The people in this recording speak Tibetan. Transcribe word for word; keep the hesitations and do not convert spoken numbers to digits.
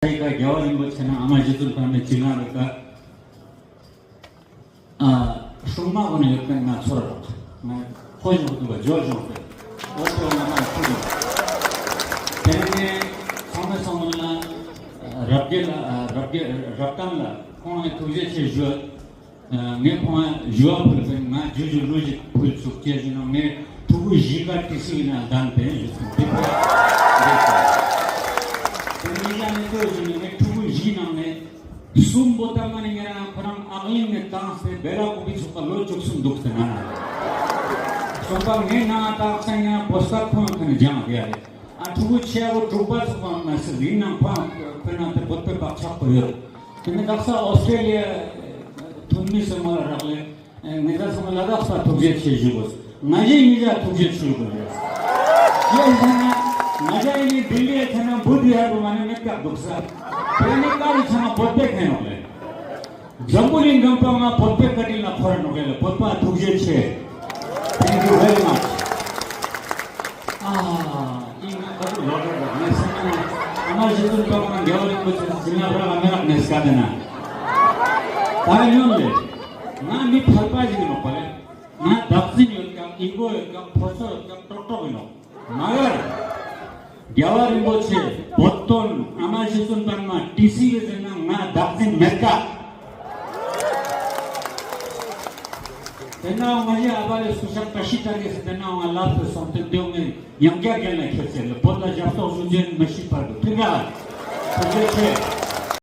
ཡི་ག་རྒྱལ་བ་རིན་པོ་ཆེ་ནང་ཨ་མ་རྗེ་བཙུན་དཔལ་མོའི་བྱིན་རླབས་ཀྱི་ཨ་སྲུང་མ་གོ་ནས་ཡོད་པའི་ང་ཚོར་རོགས། ང་ཕོ་བྱུང་འདུག་པ་ཇོ་བྱུང་སྟེ། འོ་ཚོ་ང་མ་ཁུ་འདུག་དེ་ནས་ཚང་མས་ཚང་མ་ལ་རབ་རྒྱས་ལ་རབ་རྒྱས་རབ་གཏམ་ལ་ཁོང་ནས་ཐུགས་རྗེ་ཆེ་ཞུ། ངས་ཁོང་ཞུ་བ་ཕུལ་ཕུལ་ང་ཇུ་ཇུ་ལུ་ཞིག་ཕུལ་ཚུགས་ཅེས་ཞུ་ན་ངས་ཕྲུ་གུ་བཞི་ཀ་ཏི་སི་ཡིན་ན་ལྡན་པས་ཞུ་ཚུགས་འདི་ཕུལ་རེད་ཟེར། དེ་ནས་ཡང་ནས་ལྟོས་ཞུ་ན་ངས་ཕྲུ་གུ་བཞིའི་ནང་ནས་གསུམ་པོ་ད་མ་ནི་ངས་རང་ཁོ་རང་ཨག་གླིང་ནས་བཏང་སྟེ་བེ་ར་ཀུ་པི་ཚོགས་པ་ལོ་བཅུ་གསུམ་འདུག་ཟེར་ན་ན་གསུམ་པ་ངས་ནང་བཏང་ས་ཡང་པོ་སྟ་ཁོང་ཁ་ནས་སྦྱངས་བསྡད་ཡ་རེད། ཨ་ཕྲུ་གུ་ཆེ་བོ་དྲུག་པ་ཚོགས་པ་མ་ཟེར་ཡིན་ནང་ཕ་ཁོས་ནང་དེ་བོད་པའི་བག་ཆགས་པོ་ཡོད། དེ་ནི་དག་ས་ཨོ་སི་ཀྲེ་ལི་ཡ་ཐོན་མི་སེ་མོ་ལ་རག་ལས། ངེད་ཚ་ཚང་མ་ལ་དག་ས་ཐུགས་རྗེ་ཆེ་ཞུ་དགོས། ང་ཞེ་ངེད་ཚ་ཐུགས་རྗེ་ཆེ་ཞུ་དགོས་རེད། ཡོད་ཟེར་ན་ང་ཞ་ཡིན་ནི་ལྡི་ལི་ཡ་ཚ་ན་བུ་དུ་ཡ་རུ་མ་ནི་མེད་ཀྱག་འདུག་ས། དེ་ནི་ཀ་རུ་ཚ་ན་བོད་པའི་ཁེ་ནོག་ལས། འཛམ་བུ་གླིང་ལྗོངས་པ་ང་བོད་པའི་བཀའ་དྲིན་ལ་འཁོར་ནོ་ག་ལ་བོད་པ་ཐུགས་རྗེ་ཆེ། Thank you very much. ཨ་ཨིན་ང་ད་ལོ་ར་ར་ནས་སེམས་ནང་ཨ་མ་རྗེ་བཙུན་པ་ང་རྒྱལ་བ་རིན་པོ་ཆེ་ཟིན་ལ་ར་ཨ་མེ་རག་ནས་སྐད་ན། ད་ཡོང་ལེ། ང་མི་ཕལ་པ་ཞིག་ཡིན་ནོ་ག་ལ། ང་བདག་འཛིན་ཡོད་ཀྱང་ཨི་གོ་ཡོད་ཀྱང་ཕོ་སོ་ཡོད་ཀྱང་ཀྲོག་ཀྲོག་ཡིན་ནོ། མ་གར། རྒྱལ་བ་རིན་པོ་ཆེ་བོད་དོན་ཨ་མ་རྗེ་བཙུན་པདྨ་ཏི་སི་ཡོད་ཟེར་ན་ང་བདག་འཛིན་མེད་ཀ། དེ་ན་ང་ཡི་ཨ་བ་ལས་སུ་ཤག་བཀྲ་ཤིས་དར་གེ་ཟེར་དེ་ན་ང་ལབ་སྟེ་སོང་སྟེ་འདེའུ་ངས་ཡང་བསྐྱར་རྒན་ལ་ཁྱེར་ཟེར་ལ་བོད་ལ་ཞབས་ཏོག་ཞུ་རྒྱུ་མི་ཤེས་པར་དུ་ཐུགས་ར་ཐུགས་རྗེ་ཆེ།